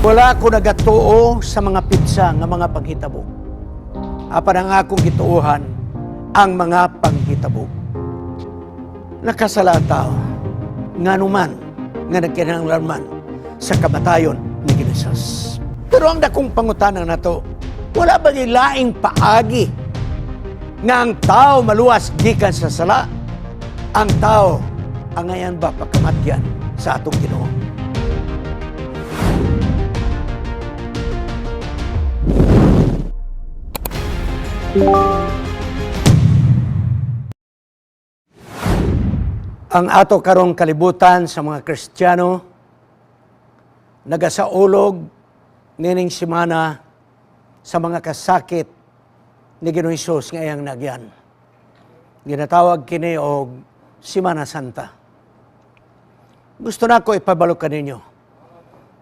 Wala ko nagatuo sa mga petsa nga mga panghitabo. Apan ang akong gituohan ang mga panghitabo. Nakasala ang tao, nganuman nga nagkinahanglan man sa kamatayon ni Jesus. Pero ang dakong pangutana nato, wala ba laing paagi nga ang tao maluwas gikan sa sala? Ang tao, angayan ba pakamatyan sa atong Ginoo? Ang ato karong kalibutan sa mga Kristiyano nagasaulog nining simana sa mga kasakit ni Ginoong Hesus nga iyang nagyan. Ginatawag kini og Simana Santa. Gusto na ko ipabalo kaninyo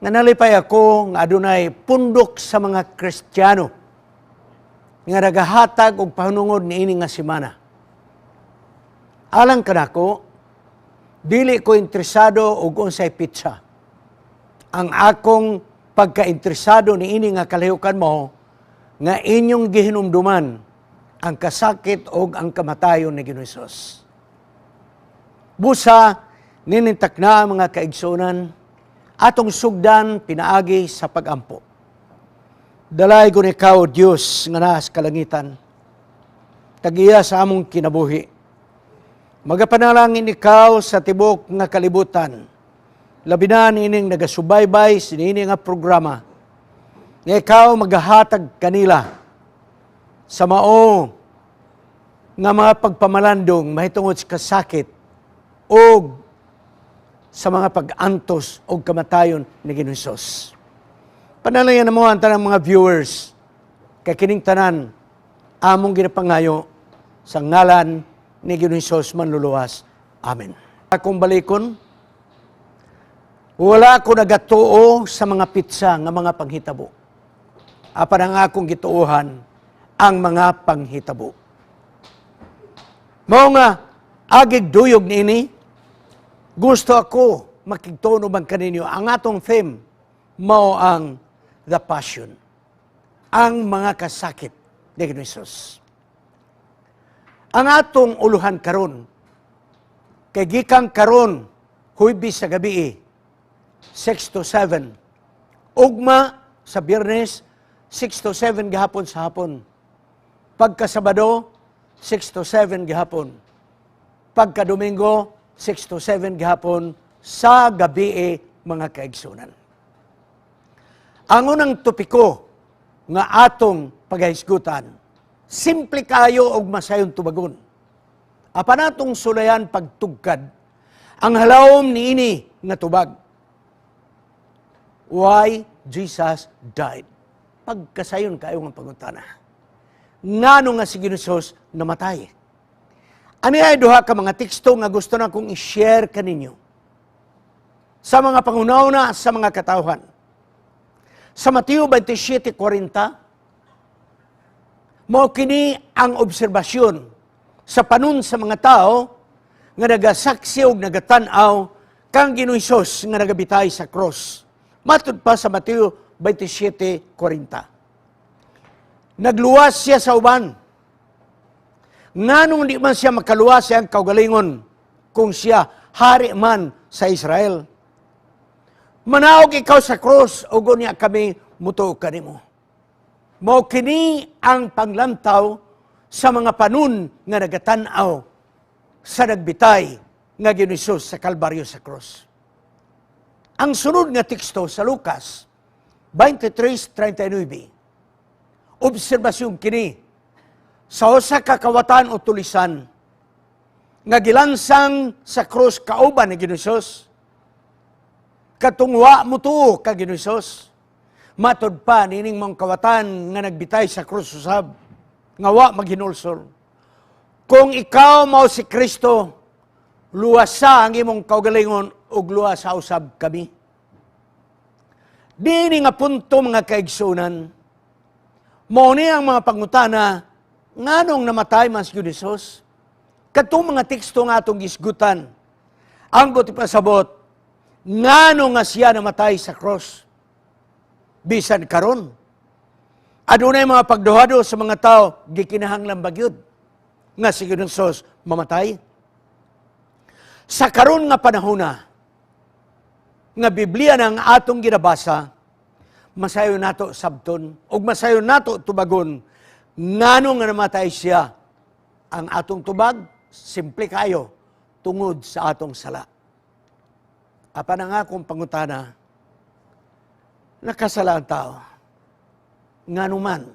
nga nalipay ako nga adunay pundok sa mga Kristiyano nga nagahatag og pahunungod niini nga simana. Alang kanako, dili ko interesado og unsay petsa. Ang akong pagkainteresado niini nga kalihukan mo nga inyong gihinumduman ang kasakit og ang kamatayon ni Ginoong Hesus. Busa ninintak na, mga kaigsunan, atong sugdan pinaagi sa pagampo. Dalaygon ikaw, Dios, nga naa sa kalangitan. Tag-iya sa among kinabuhi. Magapanalangin ikaw sa tibok nga kalibutan. Labi na niining nagasubaybay sinini nga programa. Nga ikaw magahatag kanila sa mao nga mga pagpamalandong mahitungod sa kasakit o sa mga pag-antos o kamatayon ni Ginoong Hesus. Panalangin mo ang tanang mga viewers kay kining tanan among ginapangayo sa ngalan ni Ginoong Hesus manluluwas. Amen. Akong balikon, wala ko nagatuo sa mga petsa nga mga panghitabo. Apan ang akong gituohan ang mga panghitabo. Mao nga agig duyog niini, gusto ako makigtuon uban kaninyo ang atong theme mao ang The Passion. Ang mga kasakit ni Ginoong Hesus. Ang atong uluhan karon kay gikan karon Huwebes sa gabi 6 to 7. Ugma sa Biyernes 6 to 7 gihapon sa hapon. Pagka Sabado 6 to 7 gihapon. Pagka Domingo 6 to 7 gihapon sa gabi, mga kaigsunan. Ang unang topiko nga atong pagahisgutan, simple kayo og masayon tubagon. Apan atong sulayan pagtugkad ang halawom niini nga tubag. Why Jesus died? Pagkasayon kayo nga pangutana. Ngano nga si Ginoong Hesus namatay? Ano ay duha ka mga teksto nga gusto na kong i-share kaninyo sa mga pangunauna sa mga katawhan. Sa Mateo 27:40, mao kini ang obserbasyon sa panon sa mga tao nga nagasaksi og nagatan-aw kang Ginoong Hesus nga nagabitay sa cross. Matud pa sa Mateo 27:40, "Nagluwas siya sa uban. Nganong di man siya makaluwas sa iyang kaugalingon kung siya hari man sa Israel? Manaog ikaw sa cross ug unya kami mutuo kanimo." Mao kini ang panglantaw sa mga panon nga nagatan-aw sa nagbitay nga Ginoong Hesus sa Kalbaryo sa cross. Ang sunod nga teksto sa Lucas 23:39. Obserbasyon kini sa usa ka kawatan o tulisan nga gilansang sa krus kauban ni Ginoong Hesus. Katong wa mutuo ka Ginoong Hesus. Matud pa nining mga kawatan nga nagbitay sa krus usab nga wa maghinulsol, "Kung ikaw mao si Kristo, luwasa ang imong kaugalingon ug luwasa usab kami." Dini nga punto, mga kaigsunan, mao ni ang mga pangutana nganong namatay man si Hesus. Katong mga teksto nga atong gisgutan, ang buot ipasabot, ngano nga siya namatay sa cross. Bisan karon, adunay mga pagduhado sa mga tao, gikinahanglan ba gyud nga si Ginoong Hesus mamatay? Sa karon nga panahon na, nga Biblia na ang atong ginabasa, masayo nato sabton ug masayo nato tubagon ngano nga namatay siya. Ang atong tubag, simple kayo, tungod sa atong sala. Apan ang akong pangutana, nakasala ang tao, ngano man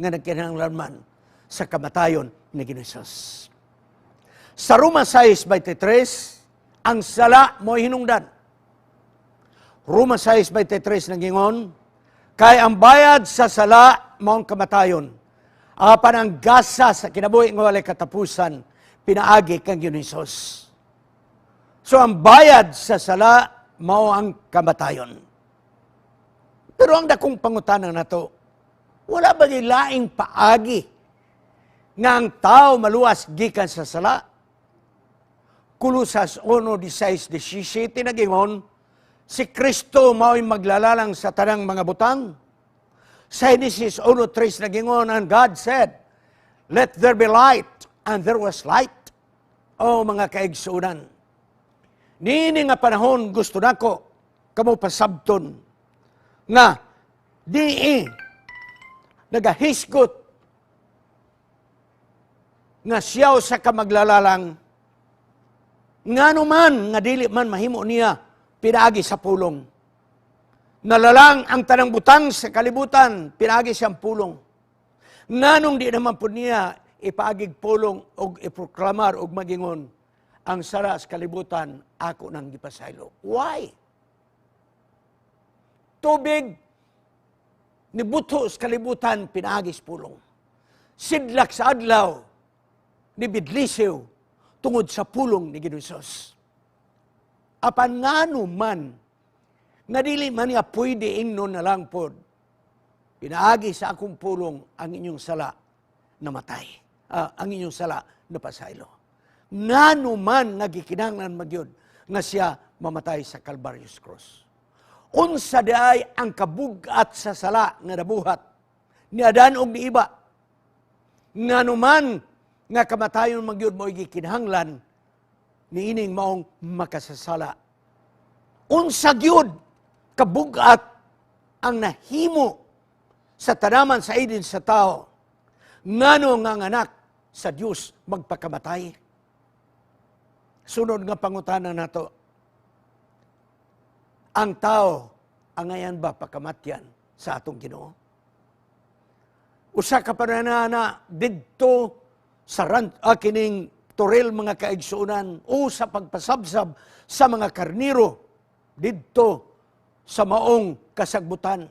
nga nagkinahanglan man sa kamatayon ni Ginoong Hesus? Sa Roma 6:23, ang sala mo hinungdan. Roma 6:23 nagingon, "Kay ang bayad sa sala maong kamatayon, apan ang gasa sa kinabuhi nga walay katapusan pinaagi kang Ginoong Hesus." So ang bayad sa sala mao ang kamatayon. Pero ang dakong pangutana nato, wala ba laing paagi nga ang tao maluwas gikan sa sala? Kolosas 1:16, 17 nagingon, si Kristo mao'y maglalalang sa tanang mga butang. Sa Genesis 1:3 nagingon, "And God said, 'Let there be light,' and there was light." O mga kaigsunan, niini nga panahon gusto nako kamo pasabton nga dii nagahisgot nga siya sa kamaglalalang, ngano man nga dili man mahimo niya pinaagi sa pulong. Nalalang ang tanang butang sa kalibutan pinaagi siyang pulong. Nganong di naman po niya ipaagig pulong og iproklamar og magingon, "Ang sala sa kalibutan ako nang gipasaylo"? Why? Tubig nibuto sa kalibutan pinaagi sa pulong. Sidlak sa adlaw nibidlisiw tungod sa pulong ni Ginoong Hesus. Apan ngano man nga dili man niya pwede ingnon na lang pod, "Pinaagi sa akong pulong ang inyong sala namatay. Ah, ang inyong sala napasaylo"? Ngano man nga gikinahanglan magyud nga siya mamatay sa Calvary's Cross? Unsa diay ang kabugat sa sala nga nabuhat ni Adan og ni Eva? Ngano man nga kamatayon magyud mo gikinahanglan niining maong makasasala? Unsa gyud kabugat ang nahimo sa tanaman sa Eden sa tao? Ngano nga ang anak sa Dios magpakamatay? Sunod nga pangutana nato, ang tao angayan ba pakamatyan sa atong Ginoo? Usa ka pananana didto sa kining toril, mga kaigsuonan, o sa pagpasabsab sa mga karniro didto sa maong kasagbutan.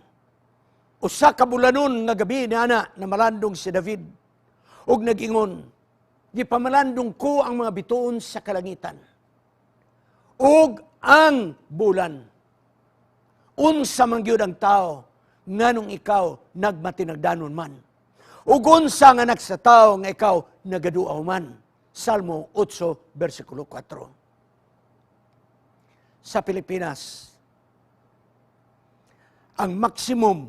Usa ka bulanon nga gabi niana na malandong si David ug nag-ingon, "Gipamalandong ko ang mga bituon sa kalangitan ug ang bulan. Unsa man gyud ang tao nganong ikaw nagmatinagdanon man? Ug unsa ang anak sa tao nga ikaw nagaduaw man?" Salmo 8 versikulo 4. Sa Pilipinas, ang maximum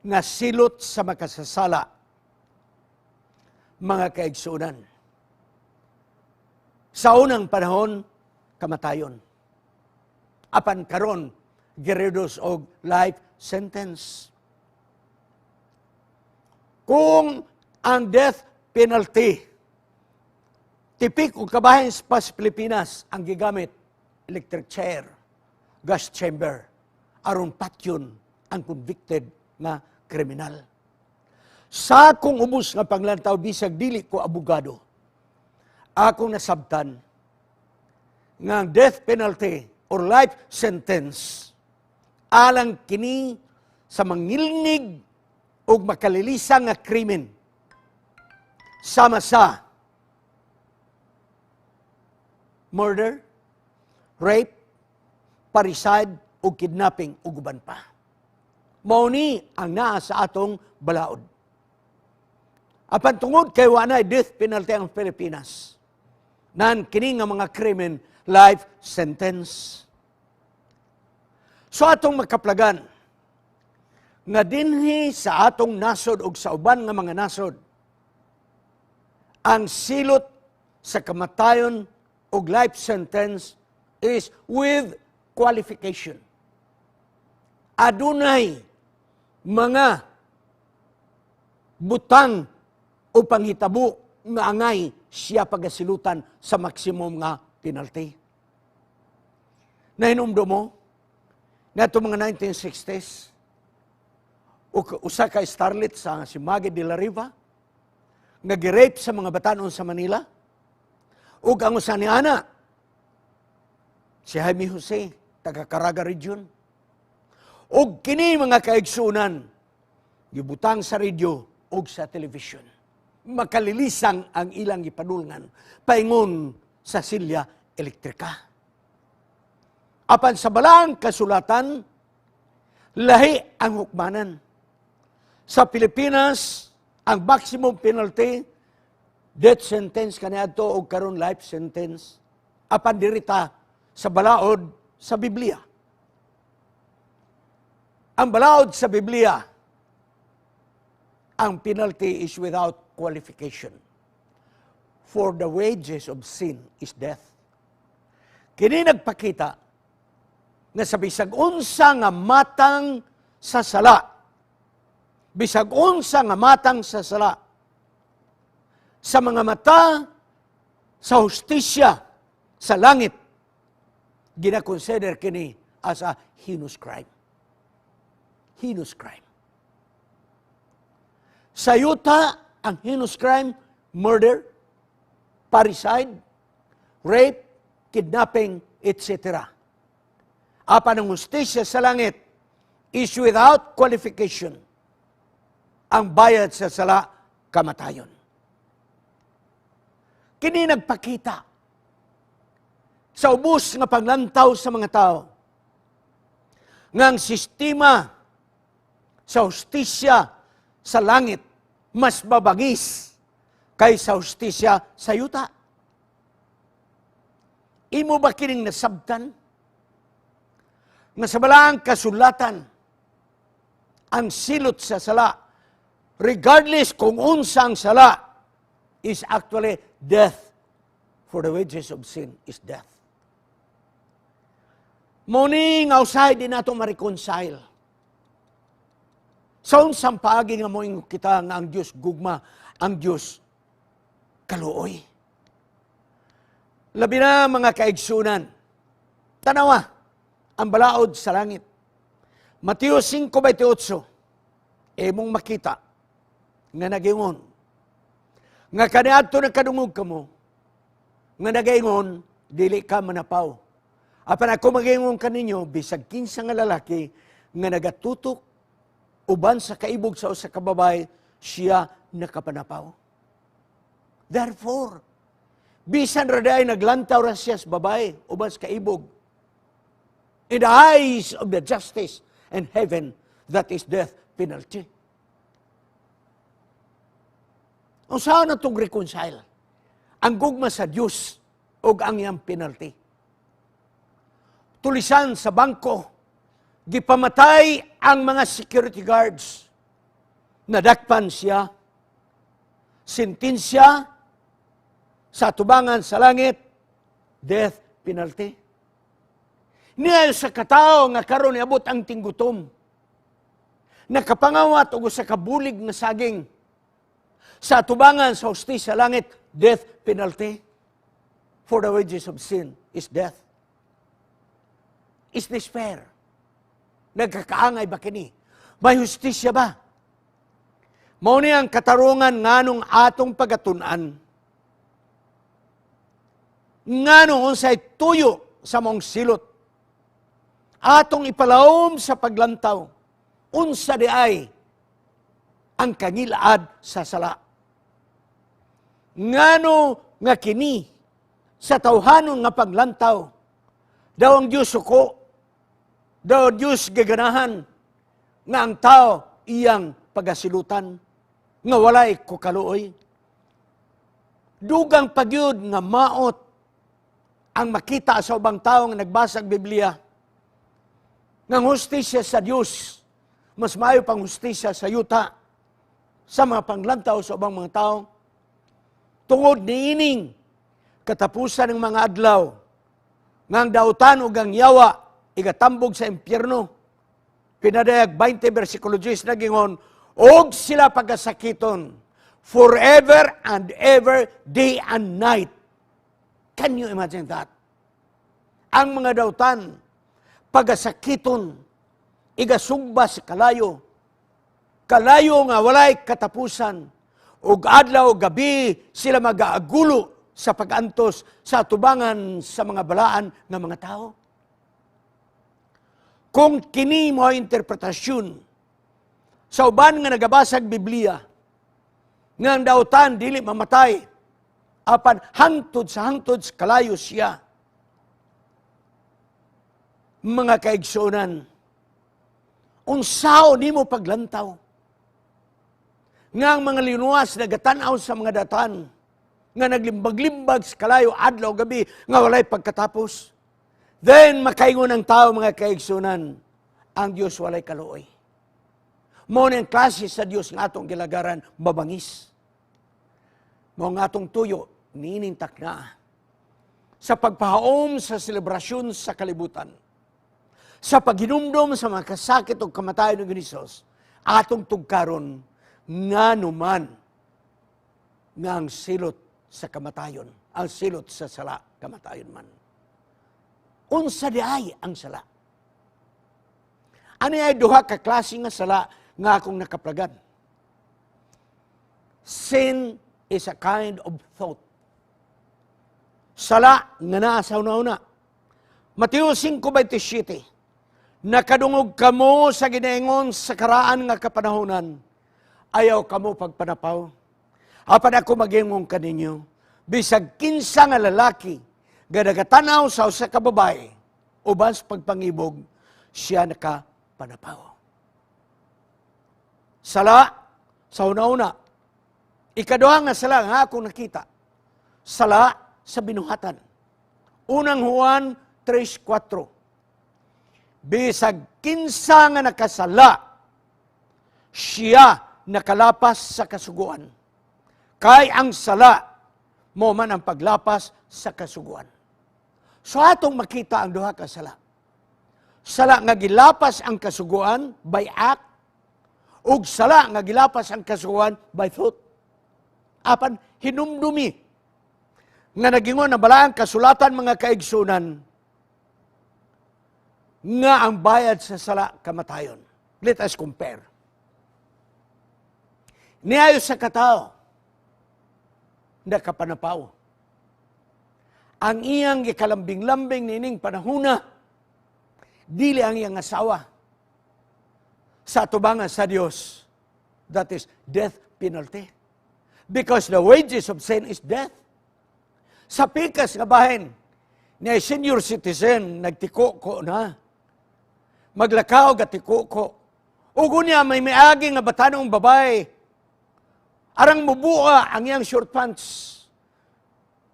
nga silot sa makasasala, mga kaigsunan, sa unang panahon, kamatayon. Apan karon, gireduce og life sentence. Kung ang death penalty, tipik o kabahin pa sa Pilipinas ang gigamit, electric chair, gas chamber, aron patyon ang convicted nga kriminal. Sa akong ubos nga panglantaw, bisag dili ko abogado, akong nasabtan nga ang death penalty or life sentence alang kini sa mangilngig og makalilisa nga krimen sama sa murder, rape, parricide ug kidnapping ug uban pa. Mao ni ang naa sa atong balaod. Apan tungod kay wa nay death penalty ang Pilipinas, nan kini nga mga krimen, life sentence. So atong makaplagan, Nga dinhi sa atong nasod ug sa uban nga mga nasod, ang silot sa kamatayon ug life sentence is with qualification. Adunay mga butang o panghitabo nga angay siya pagasilutan sa maximum nga penalty. Nahinumdom mo nga mga 1960s, usa ka starlet sa si Maggie de la Riva nga gi-rape sa mga batanon sa Manila, ug ang usa ni ana si Jaime Jose, taga Caraga Region. Ug kini, mga kaigsunan, gibutang sa radyo ug sa television. Makalilisang ang ilang gipadulngan paingon sa silya elektrika. Apan sa Balaang Kasulatan, lahi ang hukmanan. Sa Pilipinas, ang maximum penalty, death sentence kaniadto o karon life sentence. Apan dirita sa balaod sa Biblia. Ang balaod sa Biblia, ang penalty is without qualification. For the wages of sin is death. Kini nagpakita nga sa bisag unsa nga matang sa sala, bisag unsa nga matang sa sala, sa mga mata sa hustisya sa langit, gina-consider kini as a heinous crime. Heinous crime. Sa yuta, ang heinous crime, murder, parricide, rape, kidnapping, etc. Apan ang hustisya sa langit is without qualification. Ang bayad sa sala, kamatayon. Kini nagpakita sa ubos nga paglantaw sa mga tao nga ang sistema sa hustisya sa langit mas mabangis kaysa hustisya sa yuta. Imo ba kining nasabtan? Nga sa Balaang Kasulatan, ang silot sa sala, regardless kung unsa ang sala, is actually death. For the wages of sin is death. Mao ni nga usahay di nato ma-reconcile. Sa unsang paagi nga moingon kita nga ang Dios gugma, ang Dios kaluoy? Labi na, mga kaigsunan, tanawa ang balaod sa langit. Mateo 5:28, imong makita nga nagingon nga kaniadto nakadungog kamo nga nagaingon, "Dili ka manapaw. Apan ako magaingon kaninyo, bisag kinsa nga lalaki nga nagatutok uban sa kaibog sa usa ka babae, siya nakapanapaw." Therefore, bisan ra diay naglantaw ra siya sa babae uban sa kaibog, in the eyes of the justice and heaven, that is death penalty. Unsa na itong reconcile? Ang gugma sa Dios ug ang iyang penalty. Tulisan sa bangko, gipamatay ang mga security guards. Nadakpan siya. Sentensya sa tubangan sa langit, death penalty. Niya sa katao nga karon niabot ang tinggutom, nakapangawat og usa ka bulig nga saging, sa tubangan sa hustisya sa langit, death penalty. For the wages of sin is death. Is this fair? Nagkakaangay ba kini? May hustisya ba? Mao ni ang katarungan nganong atong pagatun-an. Nganong unsay tuyo sa maong silot. Atong ipalawom sa paglantaw. Unsa di ay ang kangilad sa sala? Ngano nga kini sa tawhanon nga paglantaw, daw ang Diyos suko, daw ang Diyos gaganahan nga ang tao iyang pagasilutan nga walay kukaluoy? Dugang pagyud nga maot ang makita sa ubang tao nga nagbasa og Biblia nga ang hustisya sa Dios Mas maayo pang hustisya sa yuta sa mga panglantaw sa ubang mga tao. Tungod niining katapusan ng mga adlaw, nga ang dautan ug ang yawa igatambog sa impyerno. Pinadayag 20 versikulo 10 nagingon, og sila pagasakiton forever and ever, day and night. Can you imagine that? Ang mga dautan, pagasakiton, igasugba sa kalayo. Kalayo nga walay katapusan. Ug adlaw gabi sila magaagulo sa pag-antos sa atubangan sa mga balaan nga mga tao. Kung kini mo interpretasyon sa uban nga nagabasag Biblia, nga ang dautan dili mamatay, apan hangtod sa kalayo siya. Mga kaigsuonan, unsao nimo paglantaw nga ang mga linuwas nagatanaw sa mga dautan nga naglimbag-limbag sa kalayo adlaw gabi nga walay pagkatapos? Then makaingon ang tao, mga kaigsuonan, ang Dios walay kaluoy. Mao ni ang klase sa Dios nga atong gilagaran, mabangis. Mao nga atong tuyo niining takna sa pagpahaom sa selebrasyon sa kalibutan, sa paghinumdom sa mga kasakit o kamatayon ng Hesus, atong tugkaron nga numan nga ang silot sa kamatayon, ang silot sa sala, kamatayon man. Unsa di ay ang sala? Ano ay duha ka klase nga sala nga akong nakaplagan? Sin is a kind of thought. Sala nga naa sa una-una. Mateo 5:27. "Nakadungog kamo sa ginaingon sa karaan nga kapanahonan, 'Ayaw kamo pagpanapaw.' Apan ako magingon kaninyo, bisag kinsa nga lalaki nga nagatanaw sa usa ka babae uban sa pagpangibog, siya nakapanapaw." Sala sa una-una. Ikaduha nga sala nga akong nakita, sala sa binuhatan. Unang Juan 3:4. "Bisag kinsa nga nakasala, siya nakalapas sa kasuguan. Kay ang sala, mao man ang paglapas sa kasuguan." So atong makita ang duha ka sala. Sala nga gilapas ang kasuguan by act, ug sala nga gilapas ang kasuguan by thought. Apan hinumdumi nga nagingon ang balaang kasulatan, mga kaigsunan, nga ang bayad sa sala kamatayon. Let us compare. Niayo sa katao, nakapanapaw. Ang iyang gikalambing-lambing nining panahuna, dili ang iyang asawa. Sa atubangan sa Dios, that is death penalty. Because the wages of sin is death. Sa pikas nga bahin, niya senior citizen, nagtiko-ko na. Maglakaw gatiko-ko. Ug unya may miagi nga batanong babae. Arang mubua ang iyang short pants.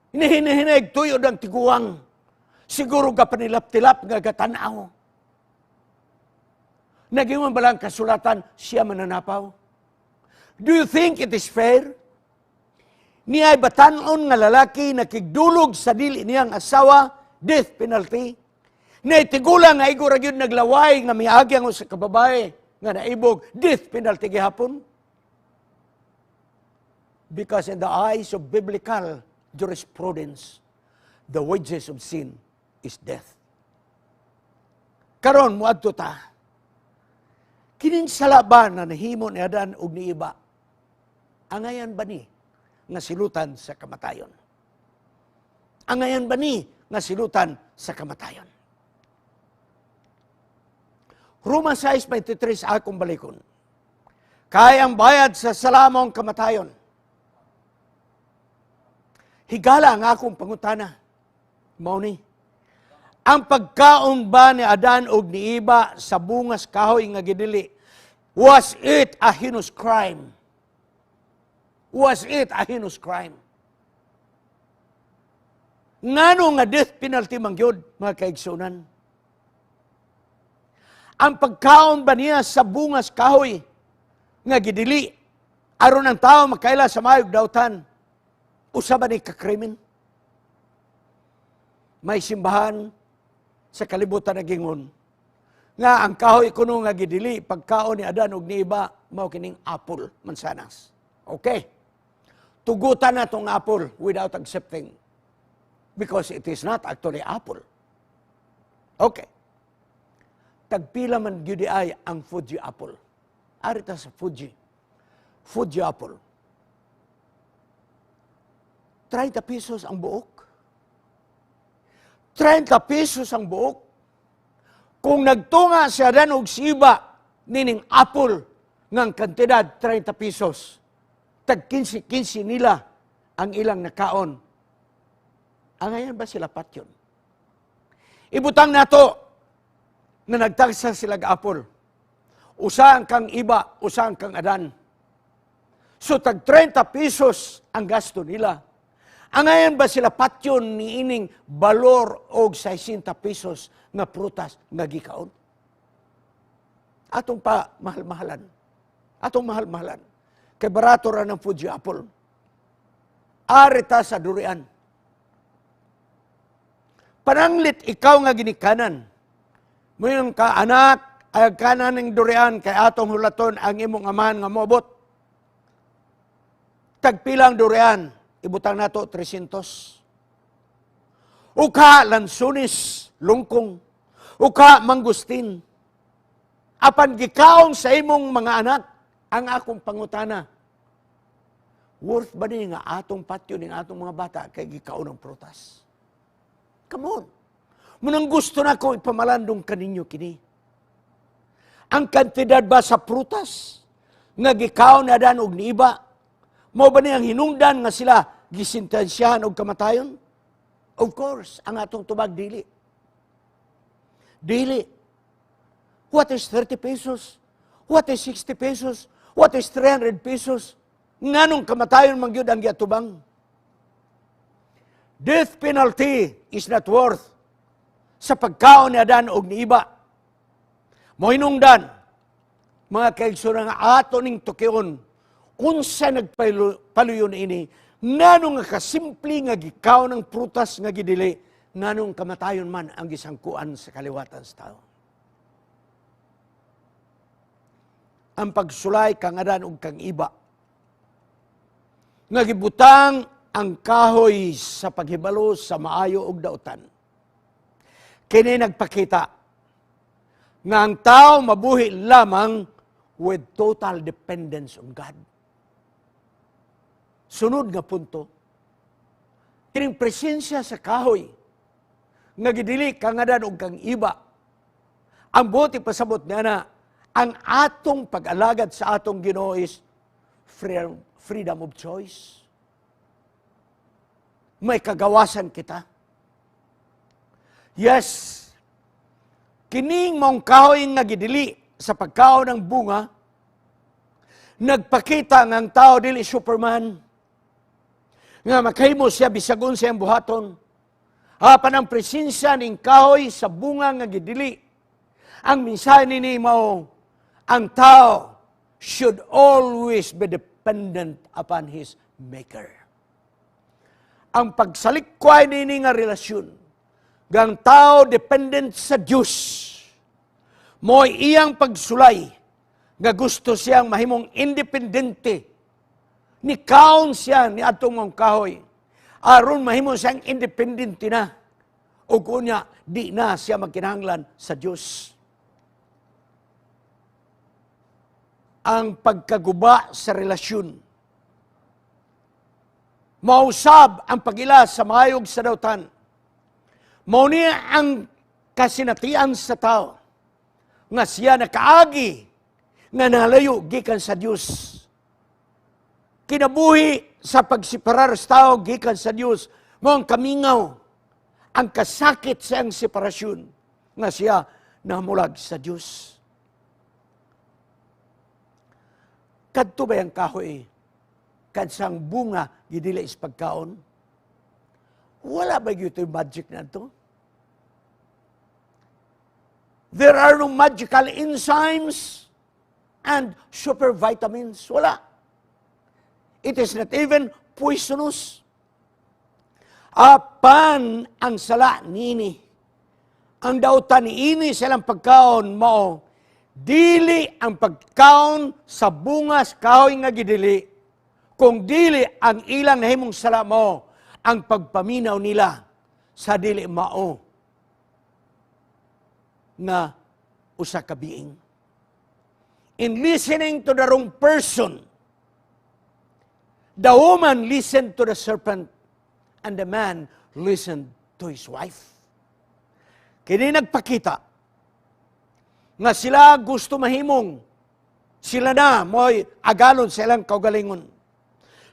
Hinihinihinay tuyod ang tiguang. Siguro ka panilap-tilap nga gatanaw. Nagingon bala ang kasulatan, siya mananapaw? Do you think it is fair? Niya ay batanon nga lalaki nakigdulog sa dili niyang asawa, death penalty. Niya tigulang nga igo ra gyud naglaway nga miagi ang usa ka babae nga naibog, death penalty gihapon. Because in the eyes of biblical jurisprudence, the wages of sin is death. Karon muadto ta. Kining sala ba na nahimo ni Adan ug ni Eva? Angayan ba ni nga silutan sa kamatayon? Angayan ba ni nga silutan sa kamatayon? Roma 6:23 akong balikon. "Kay ang bayad sa sala mao ang kamatayon." Higala ang akong pangutana. Mao ni. Ang pagkaon ba ni Adan og ni Eva sa bungas kahoy nga gidili, was it a heinous crime? Was it a heinous crime? Ngano nga death penalty man gyud, mga kaigsunan? Ang pagkaon ba niya sa bungas kahoy nga gidili aron ang tao makaila sa maayog dautan, usa ba ni ka krimen? May simbahan sa kalibutan nagingon nga ang kahoy kuno nga gidili pagkaon ni Adan ug ni Eva mao kining apple, mansanas. Okay. Tugutan na tong apple without accepting because it is not actually apple. Okay. Tagpila man gyud ay ang Fuji apple? Ari ta sa Fuji. Fuji apple. 30 pesos ang buok. 30 pesos ang buok. Kung nagtunga si Adan og si Eva nining apple ngang kantidad 30 pesos, tag 15-15 nila ang ilang nakaon. Angayan ba sila patyon? Ibutang nato na nagtagsa sila apple. Usa ang kang Eva, usa ang kang Adan. So tag 30 pesos ang gasto nila. Angayan ba sila patyon ni ining balor og 60 pesos nga prutas nga gikaon? Atong pa mahal-mahalan. Atong mahal-mahalan. Kay barato ra ng Fuji apple. Ari ta sa durian. Pananglit ikaw nga ginikanan. Moingon ka, "Anak, ay kanan ng durian kay atong hulaton ang imong amahan nga moabot." Tagpilang durian? Ibutang nato 300. Uka lansunis, lungkong. Uka mangustin. Apan gikaon sa imong mga anak ang akong pangutana. Worth ba ni nga atong patyo ning atong mga bata kay gikaon ang prutas? Come on. Munang gusto na ko ipamalandong kaninyo kini. Ang kantidad ba sa prutas nga gikaon ni Adan og ni Eva, mao ba ni ang hinungdan nga sila gisentensyahan og kamatayon? Of course, ang atong tubag, dili. Dili. What is 30 pesos? What is 60 pesos? What is 300 pesos? Nganong kamatayon man gyud ang giatubang? Death penalty is not worth sa pagkaon ni Adan og ni Eva. Mohinungdan, mga kaigsuonan, nga ato ning tukion, unsa nagpaluyon ini, nganong nga kasimple nga gikaon ng prutas nga gidili, nganong kamatayon man ang gisangkuan sa kaliwatan sa tao? Ang pagsulay kang Adan ug kang Eva, nga gibutang ang kahoy sa paghibalo sa maayo ug dautan. Kini nagpakita nga ang tao mabuhi lamang with total dependence on God. Sunod nga punto, kining presensya sa kahoy nga gidili kang Adan ug kang Eva, ang buot ipasabot niya na ang atong pag-alagad sa atong Ginoo is freedom of choice. May kagawasan kita. Yes, kining maong kahoy nga gidili sa pagkaon ng bunga, nagpakita nga ang tao dili Superman, nga makahimo siya bisag unsa iyang buhaton. Apan ang presensya ning kahoy sa bunga nga gidili, ang mensahe nini mao, ang tao should always be dependent upon his Maker. Ang pagsalikway nini nga relasyon, gang tao dependent sa Dios, mo iyang pagsulay nga gusto siyang mahimong independente. Ni kaon siya ni atong mga kahoy aron mahimo siyang independente na. O kunya, di na siya magkinahanglan sa Dios. Ang pagkaguba sa relasyon, mausab ang pagila sa mayog sa dautan. Mao niya ang kasinatian sa tao nga siya nakaagi nga nalayo gikan sa Dios. Kinabuhi sa pagseparar sa tao gikan sa Dios mao ang kamingaw, ang kasakit sa iyang separasyon nga siya namulag sa Dios. Kadto ba ang kahoy kansang bunga gidili is pagkaon? Wala ba gyud magic na to? There are no magical enzymes and super vitamins. Wala. It is not even poisonous. Apan ang sala nini, ang dautan niini sa ilang pagkaon mao dili ang pagkaon sa bunga sa kahoy nga gidili, kung dili ang ilang nahimong sala mao ang pagpaminaw nila sa dili mao nga usa ka being. In listening to the wrong person, the woman listened to the serpent and the man listened to his wife. Kini nagpakita nga sila gusto mahimong sila na mo'y agalon sa ilang kaugalingon.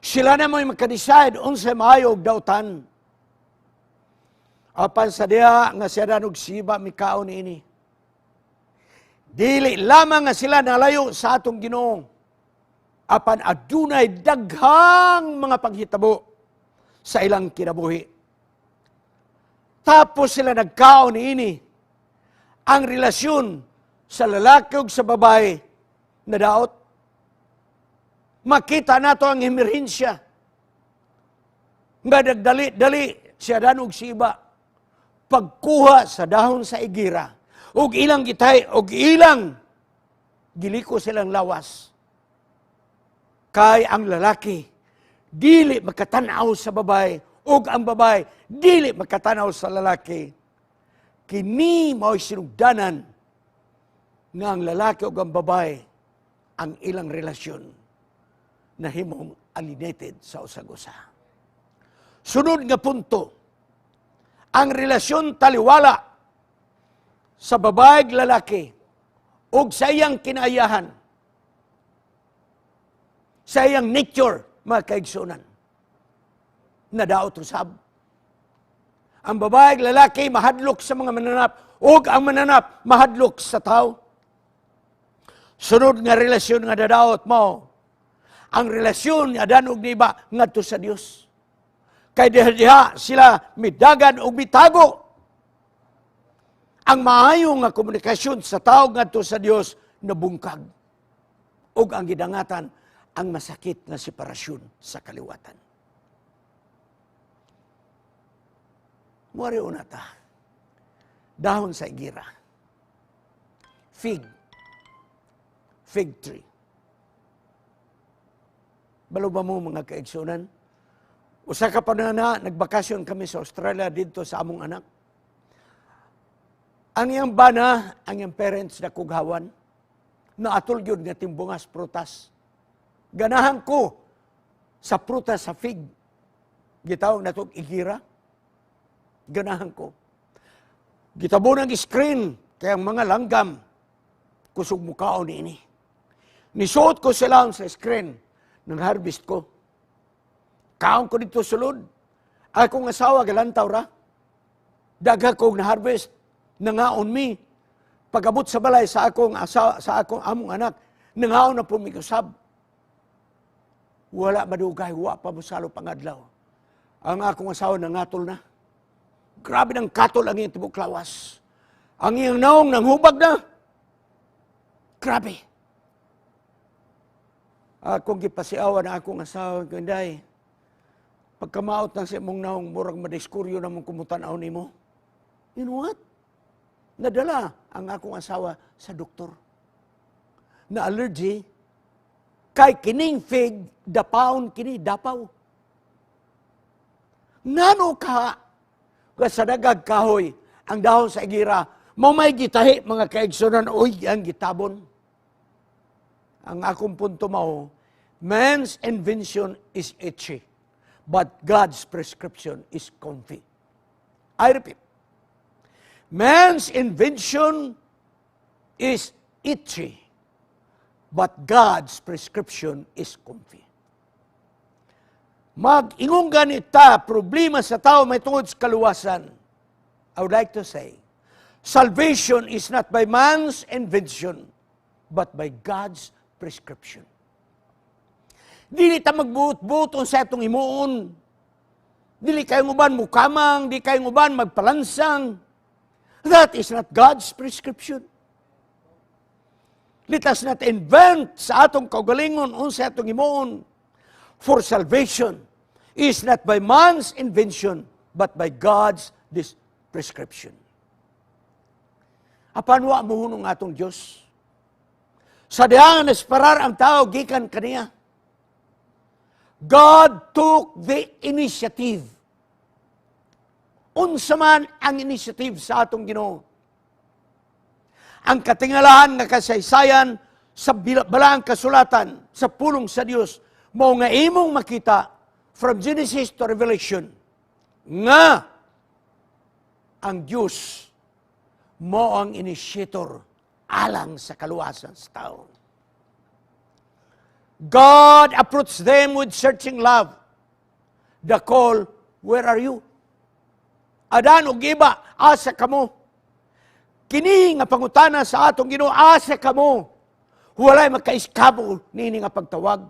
Sila na mo'y maka-decide unsay maayo ug dautan. Apan sa diha nga si Adan ug si Eva mikaon ini, dili lamang nga sila nalayo sa atong Ginoo, apan adunay daghang mga panghitabo sa ilang kinabuhi. Tapos sila nagkaon niini, ang relasyon sa lalaki ug sa babae nadaot. Makita nato ang emerhensya nga nagdali-dali si Adan ug si Eva pagkuha sa dahon sa igira ug ilang gitay ug ilang giliko silang lawas, kay ang lalaki dili makatanaw sa babae ug ang babae dili makatanaw sa lalaki. Kini mao'y sinugdanan nga ang lalaki ug ang babae, ang ilang relasyon nahimong alienated sa usag-usa. Sunod nga punto, ang relasyon taliwala sa babae ug lalaki ug sa iyang kinaayahan, sa iyang nature, mga kaigsunan, nadaot usab. Ang babae ug lalaki mahadlok sa mga mananap ug ang mananap mahadlok sa tao. Sunod nga relasyon nga nadaot mao ang relasyon ni Adan ug ni Eva ngadto sa Dios. Kay diha diha sila midagan ug mitago. Ang maayo nga komunikasyon sa tao ngadto sa Dios nabungkag. Ug ang gidangatan, ang masakit nga separasyon sa kaliwatan. Muari una ta. Dahon sa igira. Fig. Fig tree. Balo ba mo, mga kaigsunan? Usa ka panana, nagbakasyon kami sa Australia dito sa among anak. Ang iyang bana, ang iyang parents na kughawan, na atol yun nga timbungas prutas. Ganahan ko sa prutas sa fig. Gitawag na itong igira. Ganahan ko. Gitabo ng screen, kaya ang mga langgam, kusog mukaon ni ini. Nisuot ko sila sa screen ng harvest ko. Kaon ko dito sulod. Akong asawa, galantaw ra. Dagha kong na-harvest. Nangaon mi. Pag-abot sa balay sa akong asawa, sa akong among anak, nangaon na po mi usab. Wala madugay, wa pa mosalop ang adlaw. Ang akong asawa nangatol na. Grabe ng katol ang iyang tibok lawas. Ang iyang naong nanghubag na. Grabe. Akong gipasiawan na akong asawa, "Kanday, pagkamaot na sa imong naong, murag madiskuryo na mong kumutanaw nimo." You know what? Nadala ang akong asawa sa doktor. Na allergy, kay kining fig, dapaon kini, dapaw. Ngano ka, sa dagag kahoy, ang dahon sa igira, mo may gitahi, mga kaigsunan, uy, ang gitabon. Ang akong punto mao, man's invention is itchy, but God's prescription is comfy. I repeat, man's invention is itchy, but God's prescription is comfy. Mag-ingong ganita, problema sa tao may tungod sa kaluwasan. I would like to say, salvation is not by man's invention, but by God's prescription. Dili ta magbuot-buot sa atong himuon. Dili kayong uban mukamang, di kayong uban magpalansang. That is not God's prescription. Let us not invent sa atong kaugalingon unsa atong himuon. For salvation is not by man's invention, but by God's prescription. Apan wa mohunong atong Dios. Sa dihang nesparar ang tao gikan kaniya, God took the initiative. Unsa man ang initiative sa atong Ginoo? Ang katingalahan nga kasaysayan sa balaang kasulatan, sa pulong sa Dios, mao nga imong makita from Genesis to Revelation nga ang Dios mao ang initiator alang sa kaluwasan sa tao. God approached them with searching love. The call, "Where are you? Adan ug Eva, asa kamo?" Kini nga pangutana sa atong Ginoo, "Asa kamo?" Walay makaiskabo niini nga pagtawag.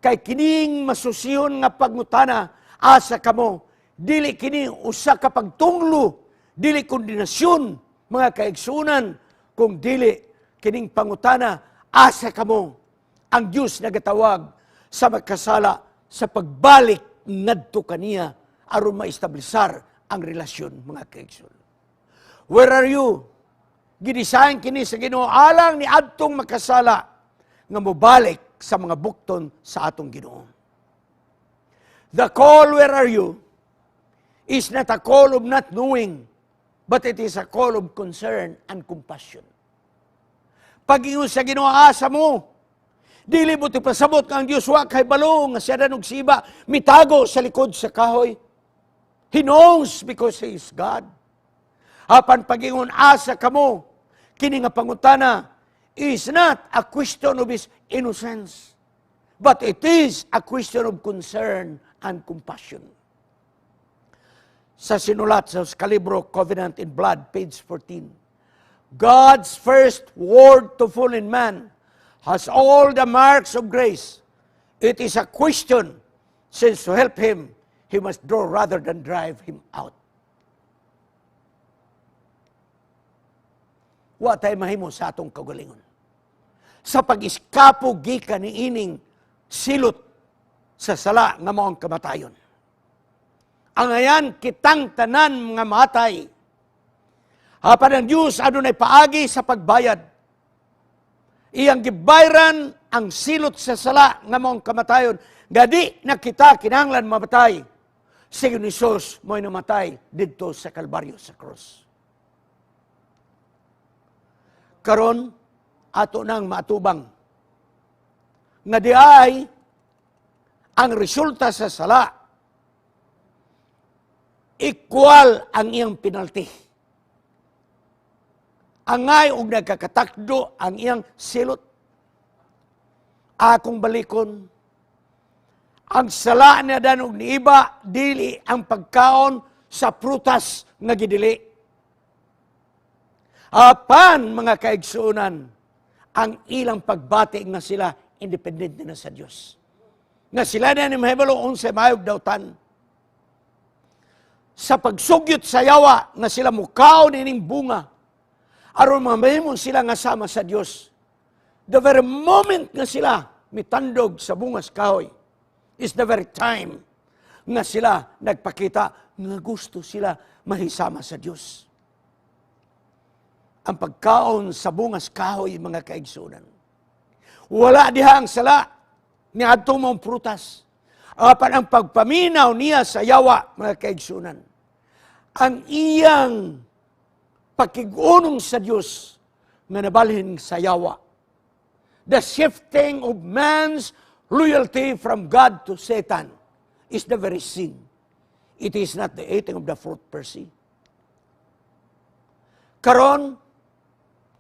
Kay kining masusiyon nga pangutana, "Asa kamo?" Dili kini usa ka pagtunglo, dili kondinasyon, mga kaigsunan, kung dili kining pangutana, "Asa kamo?" Ang Dios nagatawag sa magkasala sa pagbalik ngadto kaniya aron maestablisar ang relasyon, mga kaigsunan. "Where are you?" Gidesign kini sa Ginoo alang ni adtong makasala nga mobalik sa mga bukton sa atong Ginoo. The call, "Where are you?" is not a call of not knowing, but it is a call of concern and compassion. Pag-ingon sa Ginoo, "Asa mo?" dili mo pasabot nga ang Dios wa kay balo nga si Adan ug si Eva mitago sa likod sa kahoy. He knows because He is God. Apan pag-ingon, "Asa kamo?" kini nga pangutana is not a question of His innocence, but it is a question of concern and compassion. Sa sinulat sa kalibro Covenant in Blood, page 14, "God's first word to fallen man has all the marks of grace. It is a question, since to help him, He must draw rather than drive him out." Wa tay mahimo sa atong kaugalingon sa pag-iskapo gikan ni ining silot sa sala nga mao ang kamatayon. Angayan kitang tanan nga matay. Apan ang Diyos adunay paagi sa pagbayad. Iyang gibayran ang silot sa sala nga mao ang kamatayon. Nga di na kita kinahanglan mamatay. Si Jesus mo'y namatay didto sa Kalbaryo, sa cross. Karon ato nang maatubang nga di ay ang resulta sa sala, equal ang iyang penalty. Angay og nagkakatakdo ang iyang silot. Akong balikon, ang sala ni Adan ug ni Eva dili ang pagkaon sa prutas nga gidili. Apan, mga kaigsuonan, ang ilang pagbati nga sila independente na sa Dios. Nga sila na ni mahibalo unsay maayog dautan. Sa pagsugyot sa yawa nga sila mukaon ining bunga aron mamahimo sila nga sama sa Dios. The very moment nga sila mitandog sa bungas kahoy is the very time nga sila nagpakita nga gusto sila mahisama sa Dios. Ang pagkaon sa bungas kahoy, mga kaigsunan, wala diha ang sala ni adtong mong prutas. Apan ang pagpaminaw niya sa yawa, mga kaigsunan, ang iyang pakig-unong sa Dios nga nabalhin sa yawa. The shifting of man's loyalty from God to Satan is the very sin. It is not the eating of the fruit per se. Karon,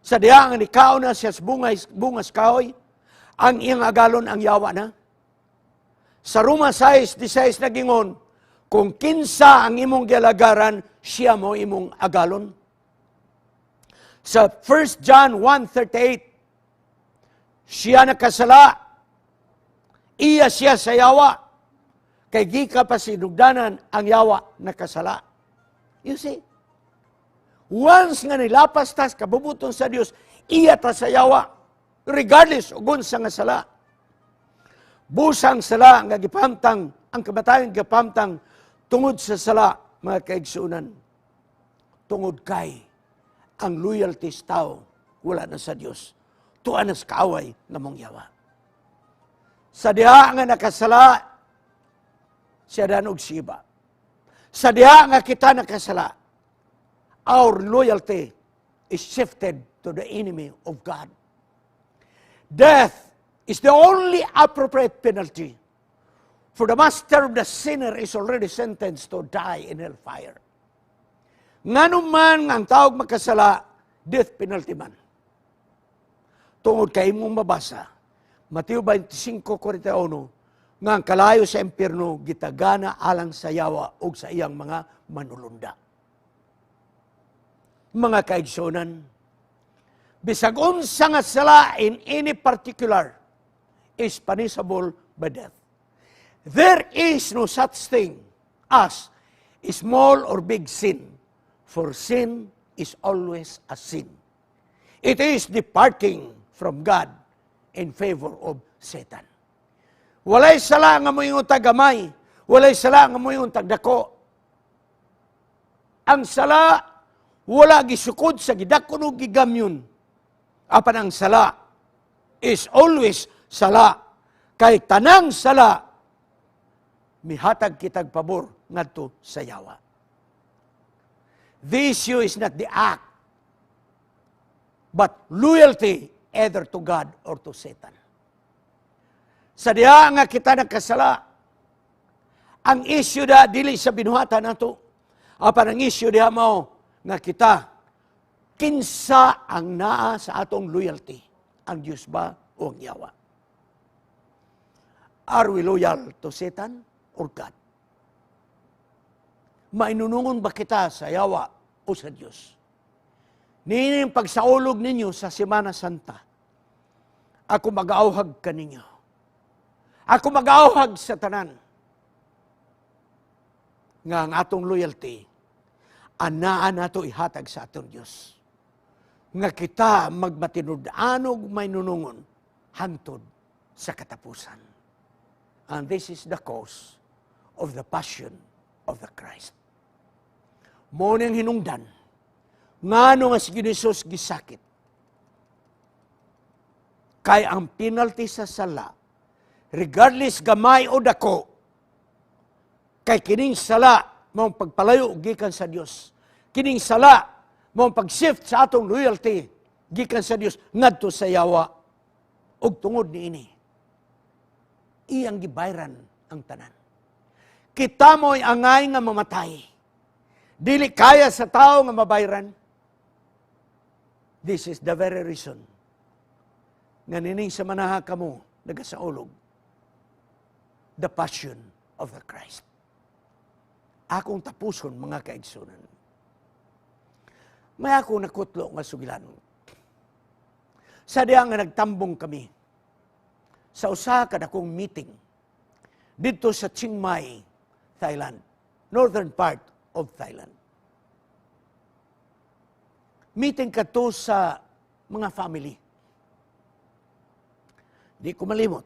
sa diha nga nikaon na siya sa bungas kahoy, ang iyang agalon ang yawa na. Sa Roma 6:16 nagingon, "Kung kinsa ang imong gialagaran, siya mo imong agalon." Sa 1 John 1:38, siya nakasala, iya siya sa yawa, kay gikan pa sa hinugdanan ang yawa nakasala. You see? Once nga nilapas tas kabubut-on sa Dios, iya ta sa yawa. Regardless og unsa nga sala. Busang sala nga gipahamtang, ang kamatayon gipahamtang tungod sa sala, mga kaigsuonan. Tungod kay ang loyalty sa tao wala na sa Dios. Tuwa na sa kaaway nga maong yawa. Sa diha nga nakasala si Adan ug si Eva, sa diha nga kita nakasala, our loyalty is shifted to the enemy of God. Death is the only appropriate penalty. For the master of the sinner is already sentenced to die in hellfire. Ngano man nga ang tawag makasala, death penalty man? Tungod kay imong mabasa, Mateo 25:41, nga ang kalayo sa impyerno gitagana alang sa yawa ug sa iyang mga manulunda. Mga kaigsuonan, bisag unsa nga sala in any particular is punishable by death. There is no such thing as a small or big sin, for sin is always a sin. It is departing from God in favor of Satan. Walay sala nga moingon tag gamay, walay sala nga moingon tag dako. Ang sala wala gisukod sa gidakon o gigamyon. Apan ang sala is always sala. Kay tanang sala mihatag kitag pabor ngadto sa yawa. The issue is not the act, but loyalty either to God or to Satan. Sa diha nga kita nagkasala, ang issue da dili sa binuhatan nato. Apan ang issue diha mao nga kita, kinsa ang naa sa atong loyalty? Ang Diyos ba o ang yawa? Are we loyal to Satan or God? Mainunungon ba kita sa yawa o sa Diyos? Niining pagsaulog ninyo sa Semana Santa, ako mag-auhag kaninyo. Ako mag-auhag sa tanan nga ang atong loyalty, anaa nato ihatag sa atong Diyos. Nga kita magmatinud-anog mainunungon hangtod sa katapusan. And this is the cause of the passion of the Christ. Mao nang hinungdan, ngano nga si Jesus gisakit. Kay ang penalty sa sala, regardless gamay o dako, kay kining sala mao pagpalayo gikan sa Dios. Kining sala mao pag-shift sa atong loyalty gikan sa Dios ngadto sa yawa. Ug tungod niini, iyang gibayran ang tanan. Kita mo'y angay nga mamatay. Dili kaya sa tao nga mabayran. This is the very reason nga nining semanaha kamo nagasaulog the passion of the Christ. Akong tapuson, mga kaigsunan. May ako nakutlo nga sugilan. Sa diha nga nagtambong kami sa usa ka dakong meeting didto sa Chiang Mai, Thailand, northern part of Thailand. Meeting kadto sa mga family. Di ko malimot.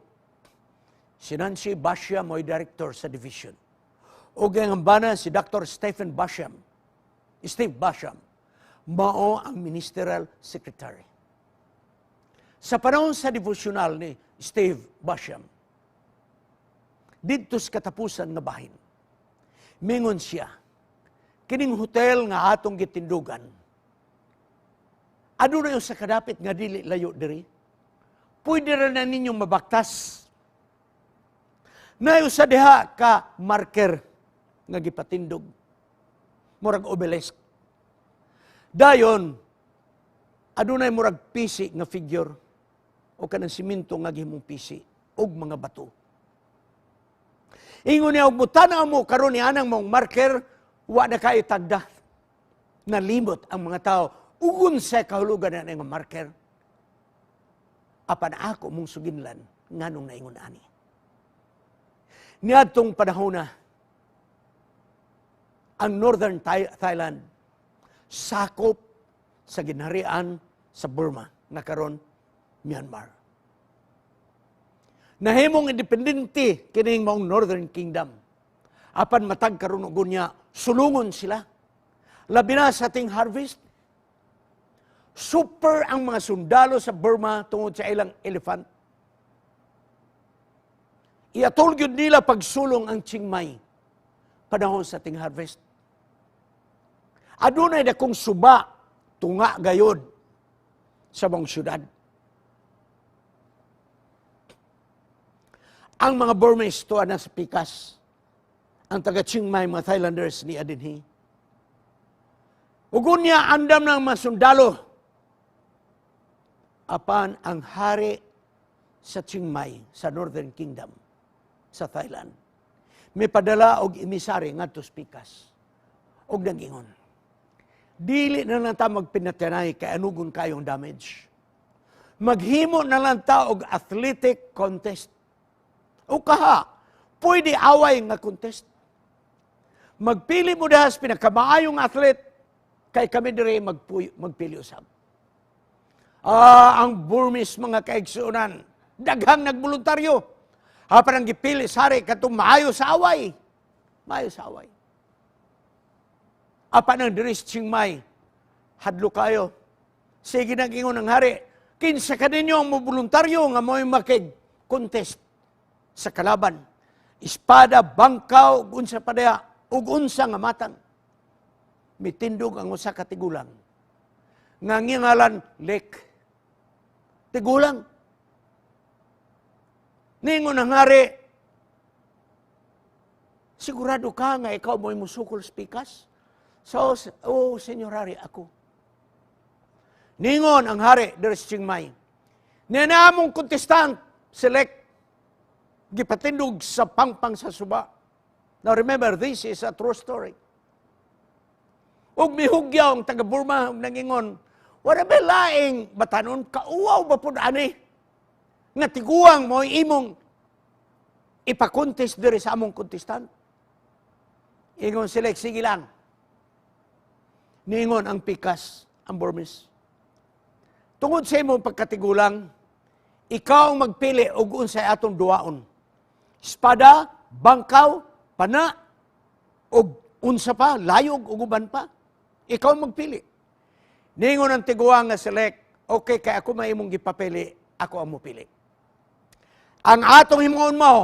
Si Nancy Basham mo'y director sa division. Ug ang bana si Dr. Stephen Basham, Steve Basham, mao ang ministerial secretary. Sa panahon sa devotional ni Steve Basham, didto sa katapusan nga bahin, mingon siya, "Kining hotel nga atong gitindugan, aduna sa kadapit nga dili layo diri? Pwede ra na ninyong mabaktas. Nayo sa diha ka marker nga gipatindog. Murag obelisk. Dayon, adunay murag pisi nga figure o kanang simento nga gihimong pisi og mga bato. Ingon niya, og mutanaw mo karon ni anang mong marker, wa na kayo tagda. Nalimot ang mga tao ug unsa kahulugan na nga marker. Apan ako mong suginlan nganong naingon ani. Niadtong panahon na, ang Northern Thailand sakop sa ginharian sa Burma nga karon Myanmar. Nahimong independente kining maong Northern Kingdom. Apan matag karon og unya, sulungon sila. Labi na sa ating harvest. Super ang mga sundalo sa Burma tungod sa ilang elephant. Iatol gyud nila pagsulong ang Chiang Mai panahon sa ating harvest. Adunay dakong suba tunga gayod sa maong syudad. Ang mga Burmese tuwa na sa pikas. Ang taga Chiang Mai, mga Thailanders ni adinhi. Ug unya andam ng mga sundalo. Apan ang hari sa Chiang Mai, sa Northern Kingdom, sa Thailand, may padala og emisary ngadto sa pikas. Og nagingon, "Dili na lang ta magpinatyanay kay anugon kayong damage. Maghimo na lang ta og athletic contest. O kaha, pwede away nga contest. Magpili mo dahas pinakamaayong athlete kay kami dire magpili usab." Ah, ang Burmese, mga kaigsuonan, daghang nagboluntaryo. Apan ang gipili sa hari katong maayo sa away. Maayo sa away. Apan ang diri sa Chiang Mai, hadlo kayo. Sige, nag-ingon ang hari, "Kinsa kaninyo ang moboluntaryo nga mo'y makig contest sa kalaban? Espada, bangkaw, ug unsa pa diha, ug unsa nga matang." Mitindog ang usa ka tigulang nga ngingalan Lek. Tigulang. Ningon ang hari, "Sigurado ka nga ikaw mo'y musukol sa pikas?" "So, oh, Senyor Hari, ako." Ningon ang hari diri sa Chiang Mai, "Niya among contestant, si Lek, gipatindog sa pangpang sa suba." Now remember, this is a true story. Ug mihugyaw ang taga Burma ug nangingon, "Wala ba laing batanon, kauwaw ba pud ani nga tiguang mo imong ipakontest diri sa among contestant?" Ingon sila, "Sige lang." Ningon ang pikas, ang Burmese, "Tungod sa imong pagkatigulang, ikaw ang magpili og unsay atong duwaon. Espada, bangkaw, pana, og unsa pa, layog, ug uban pa. Ikaw ang magpili." Ningon ang tiguang nga si Lek, "Okay, kay ako may imong gipapili, ako ang mupili. Ang atong himuon mo,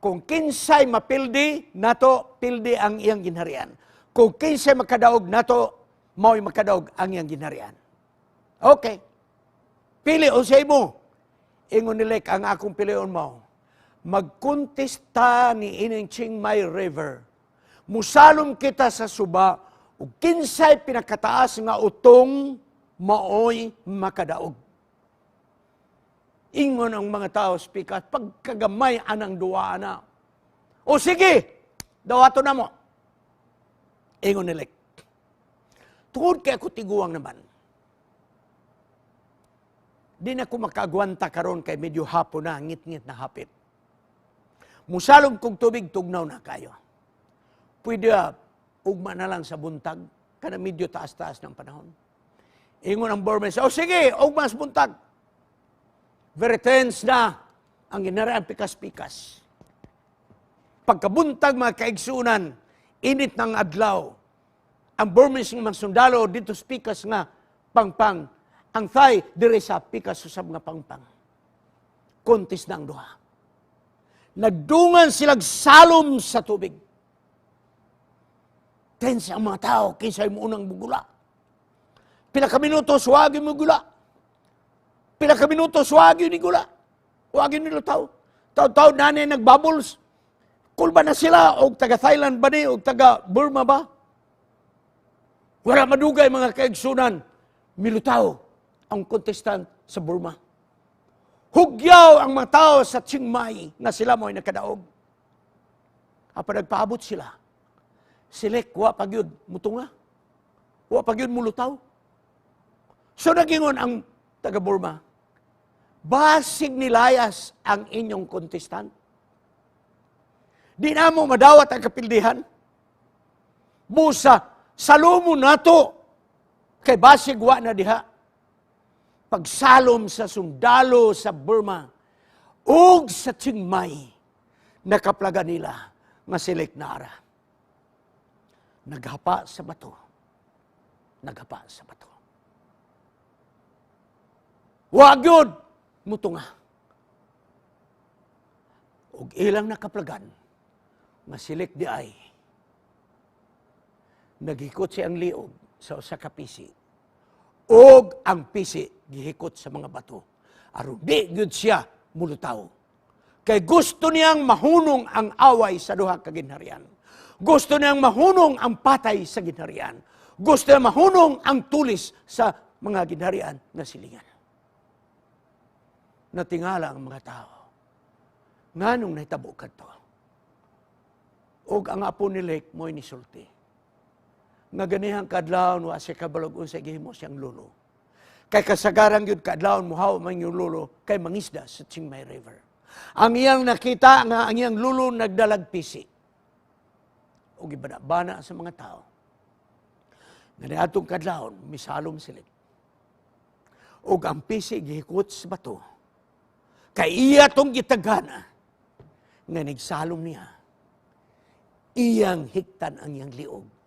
kung kinsay mapildi nato, pildi ang iyang ginharian. Kung kinsay makadaog nato, mao'y makadaog ang iyang ginharian." "Okay. Pili unsay mo." Ingon ni Lek, "Ang akong pilion mo, magkontesta ni ining Chiang Mai River. Musalom kita sa suba, ug kinsay pinakataas nga utong maoy makadaog." Ingon ang mga tao, speaker, "Pagkagamay anang duwa na." "O sige, dawato na mo." Ingon ni Lek, "Tungod kay ako tiguang naman, di na ko makagwanta karon kay medyo hapon na, ngit-ngit na hapit. Musalom kong tubig, tugnaw na kayo. Pwede ugma na lang sa buntag, kana medyo taas-taas ng panahon." Ingon ang Burmese, "O sige, ugma sa buntag." Very tense na ang ginara pikas-pikas. Pagkabuntag, mga kaigsunan, init ng adlaw. Ang Burmese nga mga sundalo dito sa pikas nga pangpang. Ang Thai diri sa pikas usab nga pangpang. Contest na ang duha. Nagdungan silag salom sa tubig. Tense ang mga tao, kinsay mo unang bugula. Pila ka minuto, suwagi mo gula. Pila ka minuto, suwagi ni gula. Wagi ni lutaw. Taw-taw nani nagbubbles. Kulba na sila, og taga Thailand ba ni, og taga Burma ba? Wala madugay, mga kaigsunan, milutaw ang contestant sa Burma. Hugyaw ang mga tao sa Chiang Mai na sila mo'y nakadaog. Apan nagpaabot sila, si Lek, wa pa gyud mutunga. Wa pa gyud mulutaw. So nagingon ang taga Burma, "Basig nilayas ang inyong contestant. Di na mo madawat ang kapildihan. Busa, salumo nato kay basig wa na diha." Pagsalom sa sundalo sa Burma ug sa Chiang Mai, nakaplaga nila nga si Lek Nara. Naghapa sa bato. Naghapa sa bato. Wa gyud mutunga. Ug ilang nakaplagan nga si Lek diay naghikot siyang liog sa usa ka pisi. Ug ang pisi gihikot sa mga bato aron di gyud siya mulutaw. Kay gusto niyang mahunong ang away sa duha ka ginharian. Gusto niyang mahunong ang patay sa ginharian. Gusto niyang mahunong ang tulis sa mga ginharian nga silingan. Natingala ang mga tao. Nganong nahitabo kadto? Og ang apo ni Lek mo'y nisulti nga ganihang kadlawon wa siya kabalog unsa gihimo siyang lolo. Kay kasagaran gyud kadlawon muhaw man yung lolo kay mangisda sa Chiang Mai River. Ang iyang nakita nga ang iyang lolo nagdalag pisi. Og ibana-bana sa mga tao nga niadtong kadlawon misalom sila. Og ang pisi gihikot sa bato. Kay iya tong gitagana nga nigsalom niya. Iyang hiktan ang iyang liog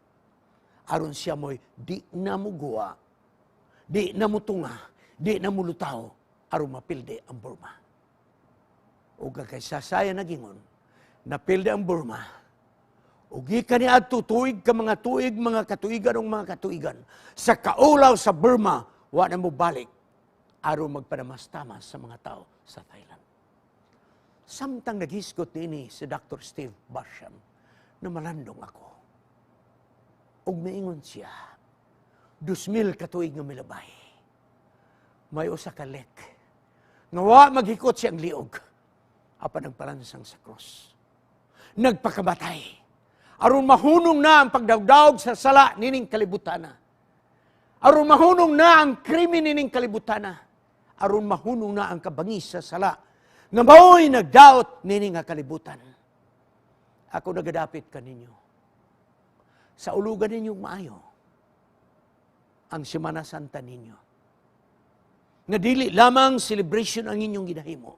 aron siya mo'y di na muguwa, di na mutunga, di na mulutaw, aron mapildi ang Burma. Ug kay sasaya nagingon, napildi ang Burma. Ug gikan niadto tuig ka mga tuig, mga katuigan ug mga katuigan, sa kaulaw sa Burma, wa na mo balik aron magpanamastamas sa mga tao sa Thailand. Samtang naghisgot niini si Dr. Steve Basham, na malandong ako. Ug miingon siya, 2,000 ka tuig nga milabay, may usa ka lek nga wa maghikot siyang liog, apan nagpalansang sa krus. Nagpakamatay aron mahunong na ang pagdawdawg sa sala nining kalibutana. Aron mahunong na ang krimen nining kalibutana. Aron mahunong na ang kabangis sa sala nga mao'y nagdaot nining nga kalibutan. Ako nagadapit kaninyo. Sauluga ninyong maayo ang Semana Santa ninyo. Nga dili lamang celebration ang inyong ginahimo,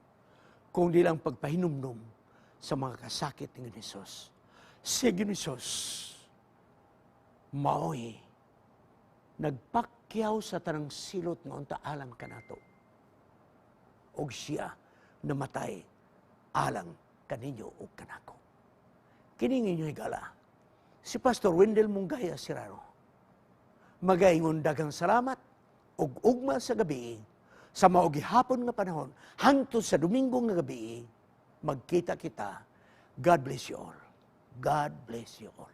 kung di lang pagpahinumdum sa mga kasakit ni Jesus. Sige ni Jesus, maoy nagpakyaw sa tanang silot nga unta alang kanato. Og siya namatay alang kaninyo ug kanako. Kining inyo higala, si Pastor Wendell Munggaya Siraro. Magaingon daghang salamat ug ugma sa gabi sa mao gihapon nga panahon hangtod sa Domingo nga gabi magkita kita. God bless you all. God bless you all.